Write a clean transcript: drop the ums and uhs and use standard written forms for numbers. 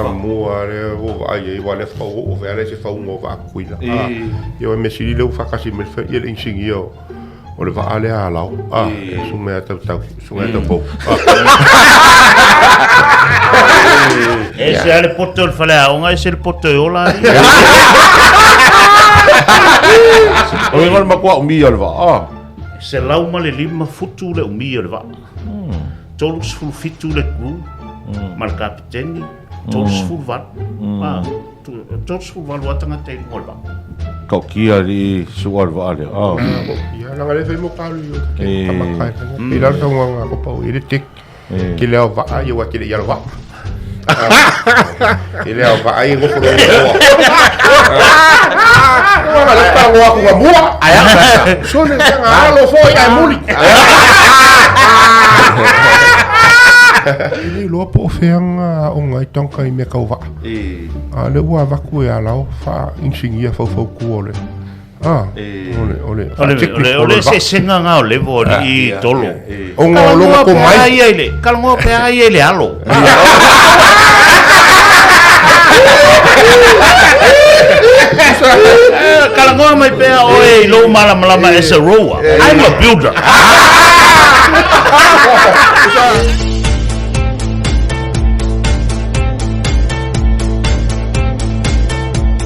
Faamua lea ua vaai ai, aua o lea faatoa ou oo foi lava i se fauga o vaa Tutuila. Ia o le mea sili lea ua faatasi mai le le inisinia o le vaa lea a Alao, le susuga ia Tautau, susuga ia Taupou. E ese lava le poto o le faleaoga, ese le poto e ola ai. O le matua umia o le vaa. 105 futu le umia o le vaa. 37 le crew ma le kapiteni, 38. Ah, 38 lava tagata i luga o le vaa. Tautia alii sua le vaa lea. Ah. Ia, leaga lea fai mo kalu i o te tamaka e fai. E lalo saunoaga a Kopa e le tek. Ke lea o vaa ia ua te le i alo vaa. Ke lea o vaa ia nofo loa loa. Ua nga le pango aku nga mua. Ai a. Sone nga alo foi ai muli. E le iloa po o fea nga aoga ai tagata i mea tau vaa. A o lea ua avatu e Alao faa-inisinia faufautua o le a o le o le O le eseesega na o level o alii tolo. Ona o lona tomai. Ia i le kalagoa pe a ia i le alo. Kalagoa mai pea oe i lou malamalama as a rower. I'm a builder.